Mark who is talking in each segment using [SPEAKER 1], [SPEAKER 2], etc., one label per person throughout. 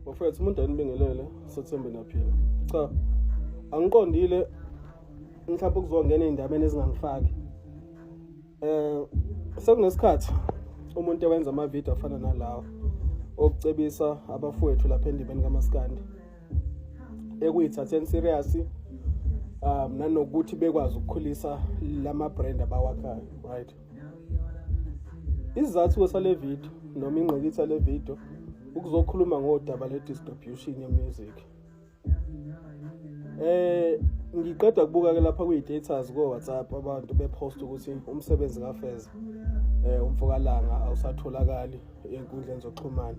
[SPEAKER 1] Bafethu, umuntu anibingelele, sethembe naphila. Cha, angiqondile mhlawumbe ukuzongena ey'ndabeni ezingangifaki. Sekunesikhathi umuntu ewenza amavidiyo afana nalawa okucebisa abafowethu lapha endimeni kaMaskandi ekuyithatheni serious nanokuthi bekwazi ukukhulisa lama brand abawakhayo, right? Isizathu sale video noma ingqikithi yale video ukuzokhuluma ngodaba le-distribution ye-music. Ngiqeda kubuka ke lapha kwi-status ko-WhatsApp, abantu bepost ukuthi umsebenzi kaFeza umfokalanga awusatholakali ey'nkundleni zokuxhumana.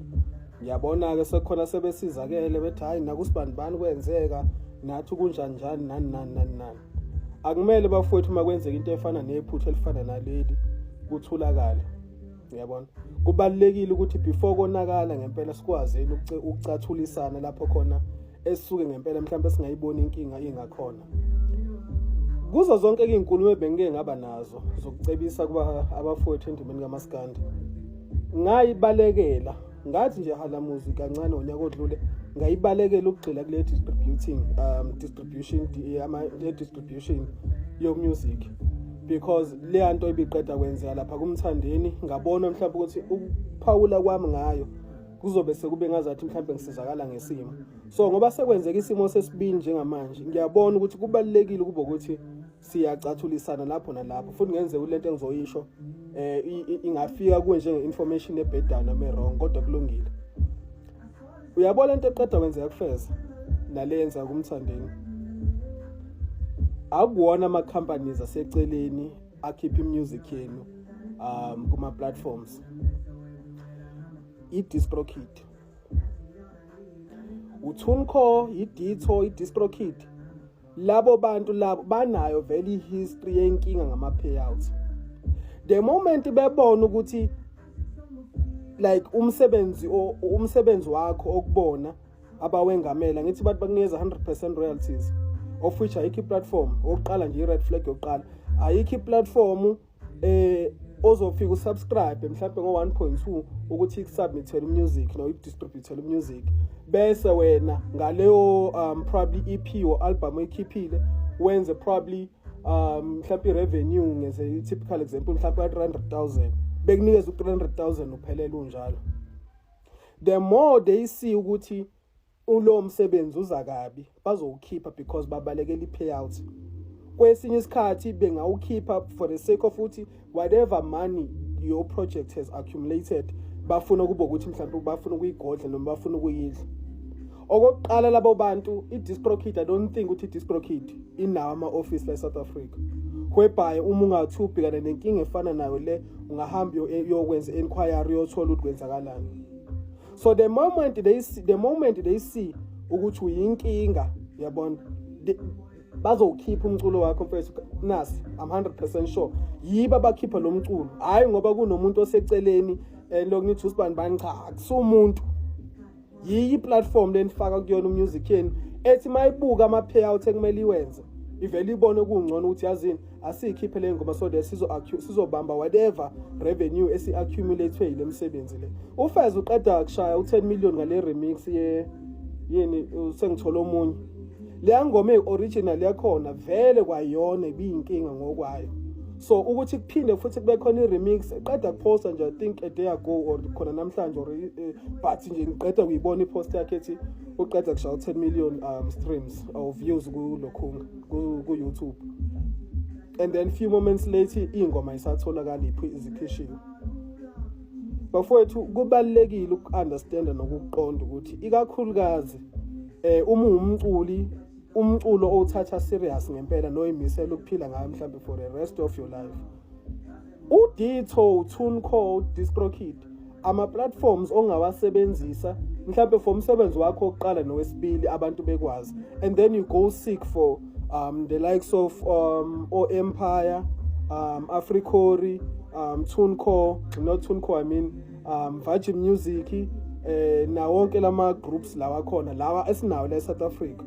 [SPEAKER 1] Ngiyabona-ke sekukhona sebesizakele bethi, "Hhayi, nakusibani bani kwenzeka, nathi kunjani njani, nani nani nani nani." Akumele bafowethu, uma kwenzeka into efana nephutha elifana naleli, kuthulakale, uyabona. Kubalulekile ukuthi before konakala ngempela sikwazi ukucathulisana lapho khona esisuke ngempela mhlawumbe singayiboni inkinga ingakhona. Kuzo zonke iy'nkulumo ebengike ngaba nazo zokucebisa kuba abafowethu endimeni kaMaskandi, ngayibalekela ngathi nje halamuzi kancane ngonyaka odlule, ngayibalekela ukugxila kule distributing distribution le distribution yo-music, because leya nto ibiqeda kwenzeka lapha kuMthandeni, ngabona mhlawumbe ukuthi ukuphawula kwami ngayo kuzobe sekube ngazathi mhlawumbe ngisizakala ngesimo. So ngoba sekwenzeka isimo sesibili njengamanje, ngiyabona ukuthi kubalulekile ukuba ukuthi siyacathulisana lapho nalapho. Futhi ngenzeka ukuthi lento engizoyisho ingafika kuwe njenge-information ebhedayo noma e-wrong, kodwa kulungile. Uyabona, into eqeda kwenzeka kuFeza nale yenza kuMthandeni, akuwona ama-companies aseceleni akhipha i-music yenu kuma-platforms. I-DistroKid, uTuneCore, iDitto, i-DistroKid, labo bantu labo banayo vele i-history yenkinga ngama-payouts. The moment bebona ukuthi like umsebenzi wakho okubona abawengamela, ngithi bathi bakunikeza 100% royalties, of which ayikho i-platform. Okuqala nje, i-red flag yokuqala, ayikho i-platform ozofika usubscribe mhlawumbe ngo-1.2 ukuthi ikusubmithele music no ikudistributele music, bese wena ngaleyo probably EP or album oyikhiphile wenze probably mhlawumbe i-revenue, ngeze i-typical example, mhlawumbe ka-300,000, bekunikeza u-300,000 uphelele unjalo. The more they see ukuthi ulo msebenzi uza kabi, bazowukhipha because babalekela i-payout. Kwesinye isikhathi bengawukhipha for the sake of ukuthi whatever money your project has accumulated, bafuna kube ukuthi mhlawumbe bafuna ukuyigodla noma bafuna ukuyidla. Okokuqala, labo bantu, i-DistroKid, I don't think ukuthi i-DistroKid inawo ama-office la e-South Africa whereby uma ungathi ubhekana nenkinga efana nayo le, ungahamba uyokwenza inquiry, uyothola ukuthi kwenzakalani. So the moment they see ukuthi uyinkinga, yabona, bazowukhipha umculo wakho mfethu. Nasi, I'm 100% sure yibo abakhipha lo mculo, hhayi ngoba kunomuntu oseceleni lokhu nithi usibani bani. Cha, akusumuntu, yiyi i-platform lenifaka kuyona umusic yenu ethi mayibuka ama-payout ekumele iwenze, ivele ibone kungcono ukuthi, yazini, asiyikhiphe le ngoma so that sizobamba whatever revenue esi-accumulate yile msebenzi le. UFeza uqeda kushaya u-10 million ngale remix ye yini, sengithola omunye. Leya ngoma eyi-original yakhona vele kwayona ibiyinkinga ngokwayo, so ukuthi kuphinde futhi kube khona i-remix eqeda kuphosta nje, I think a day ago or khona namhlanje or but nje ngiqeda kuyibona i-post yakhe ethi uqeda kushaya u-10 million streams or views kulokhunga ku-YouTube, and then few moments later iy'ngoma isatholakala zikhishiwe. Bafowethu, kubalulekile uku-understanda nokuqonda ukuthi ikakhulukazi uma uwumculi, umculo owuthatha serious ngempela noyimisela ukuphila ngayo mhlawumbe for the rest of your life, uDitto, TuneCore, DistroKid, ama-platforms ongawasebenzisa mhlawumbe for umsebenzi wakho wokuqala nowesibili, abantu bekwazi, and then you go seek for the likes of o-Empire, Africori, TuneCore, not TuneCore, I mean Virgin Music, na wonke lama groups lawa khona lawa esinawo la eSouth Africa,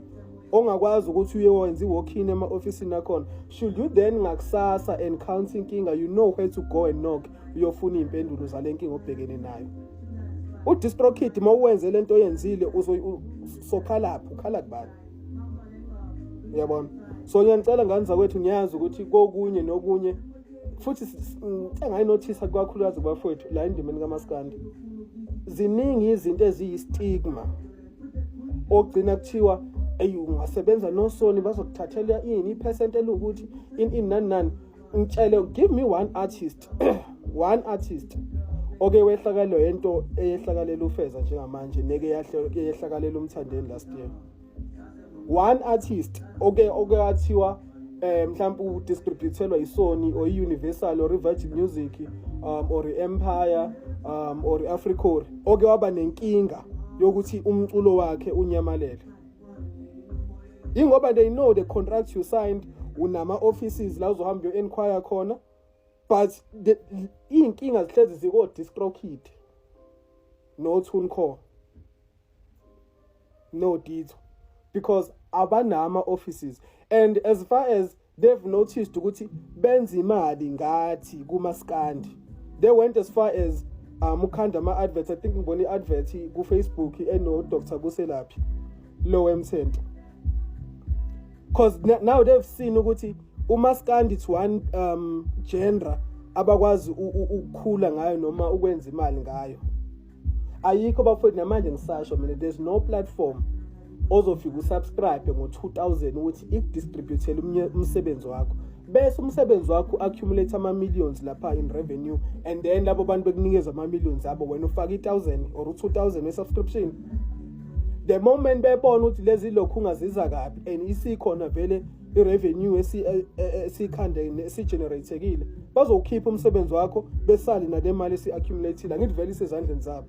[SPEAKER 1] ongakwazi ukuthi uye wenze i-walk-in ema-ofisini akhona. Should you then ngakusasa encounter inkinga, you know where to go and knock, uyofuna iy'mpendulo zale nkinga obhekene nayo. UDistrokid, mawuwenze lento oyenzile, uzosokhalaphi? Ukhala kubani? Uyabona? So ngiyanicela, ngane zakwethu. Ngiyazi ukuthi kokunye nokunye futhi engayinothisa kakhulukazi kubafowethu la endimeni kamaskandi, ziningi izinto eziyi-stigma ogcina kuthiwa, eyi, ungasebenza noSony, bazokuthathela ini, iphesenti elukuthi ini nani nani. Ngitshele, give me one artist, one artist oke wehlakalelwa yento eyehlakalela uFeza njengamanje, neke yehlakalela uMthandeni last year. One artist oke wathiwa mhlawumbe udistributelwa iSony or iUniversal or iVirgin Music or iEmpire or iAfricor, oke waba nenkinga yokuthi umculo wakhe unyamalele, ingoba they know the contract you signed, unama offices la uzohamba uyo inquire khona. But iy'nkinga zihlezi ziko DistroKid, no TuneCore, no Ditto, because abanama offices, and as far as they've noticed ukuthi benza imali ngathi kumaskandi, they went as far as ukhanda ama-adverts. I think ngibona i-advert ku-Facebook eno Dr Kuselaphi lo wemthento, because now they've seen ukuthi umaskandi, it's one genre abakwazi ukukhula ngayo noma ukwenza imali ngayo. Ayikho, bafowethu. Namanje ngisasho mina, there's no platform ozofika usubscribe ngo-2000 ukuthi ikudistributele umsebenzi wakho, bese umsebenzi wakho accumulate ama-millions lapha in revenue, and then labo bantu bekunikeza ama-millions abo, wena ufake i-1000 or u-2000 we-subscription. The moment bebona ukuthi lezi lokhu ungaziza kabi and isikhona vele i-revenue esikhande esigeneratekile, bazowukhipha umsebenzi wakho, besale nale mali esi-accumulateile. Angithi vele isezandleni zabo?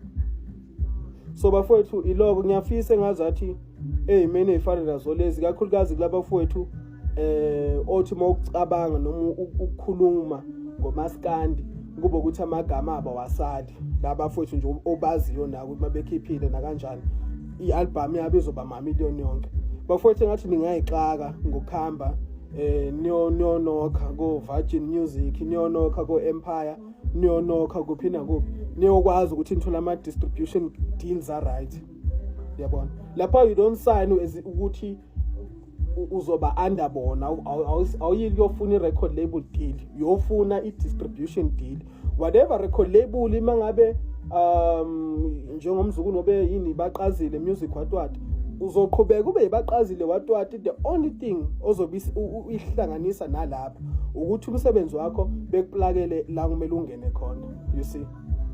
[SPEAKER 1] So bafowethu, iloko ngiyafisa engazathi ey'meni ey'fana nazo lezi, kakhulukazi kulabafowethu othi mawucabanga noma ukukhuluma ngomaskandi kube ukuthi amagama abo awasali. Labafowethu nje obaziyo nako ukuthi mabekhiphile nakanjani i-album yabo izoba amamiliyoni yonke. Bafowethu, engathi ningayixaka ngokuhamba niyonokha ko Virgin Music, niyonokha ko Empire, niyonokha kuphi nakuphi, niyokwazi ukuthi nithole ama distribution deals are right. Yabona, lapha you don't sign as ukuthi uzoba under bona. Awuyili kuyofuna i-record label deal, uyofuna i-distribution deal. Whatever record label, mangabe njengomzukulu nobe yini, Baqazile Music, watwati, uzoqhubeka ube yibaqazile watwati. The only thing ozobe ihlanganisa nalapha ukuthi umsebenzi wakho bekuplakele la kumele ungene khona, you see?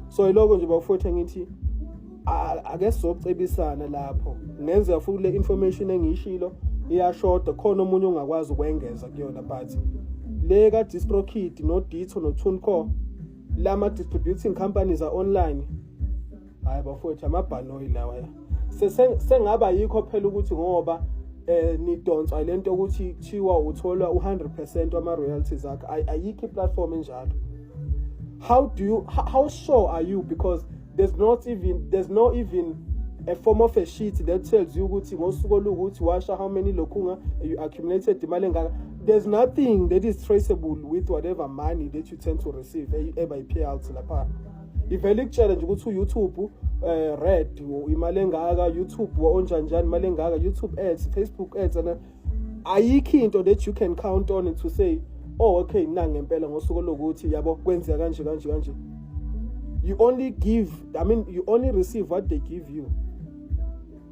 [SPEAKER 1] So iloko nje, bafowethu, engithi ake sizocebisana lapho. Kungenzeka futhi le information engiyishilo iyashoda, khona omunye ongakwazi ukwengeza kuyona, but le ka DistroKid, no Ditto, no TuneCore, lama distributing companies are online. Hayi bafowethu, amabhanoyi lawa ya. Sengaba yikho phela ukuthi ngoba nidonswa lento ukuthi kuthiwa uthola u100% wama royalties akho. Ayikho iplatform enjalo. How do you how sure are you? Because there's no even a form of a sheet that tells you ukuthi ngosuku olukuthi washa how many lokhunga, you accumulated imali engaka. There's nothing that is traceable with whatever money that you tend to receive eba i-payouts lapha. Ivele ikutshele nje ukuthi uYouTube red imali engaka, YouTube onjanjani imali engaka, YouTube ads, Facebook ads, and ayikho into that you can count on to say, "Oh, okay, na ngempela ngosuku lokuthi, yabo, kwenzeka kanje kanje kanje." You only give, I mean, you only receive what they give you.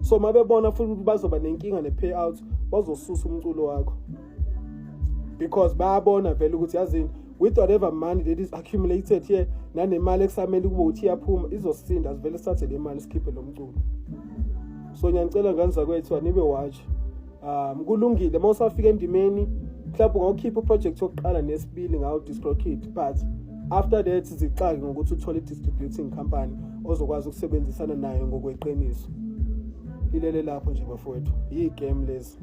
[SPEAKER 1] So mabebona futhi ukuthi bazoba nenkinga ne-payout, bazosusa umculo wakho, because bayabona vele ukuthi, yazini, with whatever money that is accumulated here nanemali ekusamele kube ukuthi iyaphuma, izosinda, sivele sithathe le mali, sikhiphe lo mculo. So ngiyanicela, ngane zakwethu, anibe watch. Kulungile uma usafika endimeni, mhlawumbe ungakhipha iproject yokuqala nesibili ngawo DistroKid, but after that zixake ngokuthi uthole i-distributing company ozokwazi ukusebenzisana nayo ngokweqiniso. Ilele lapho nje, bafowethu, yi-game lezi.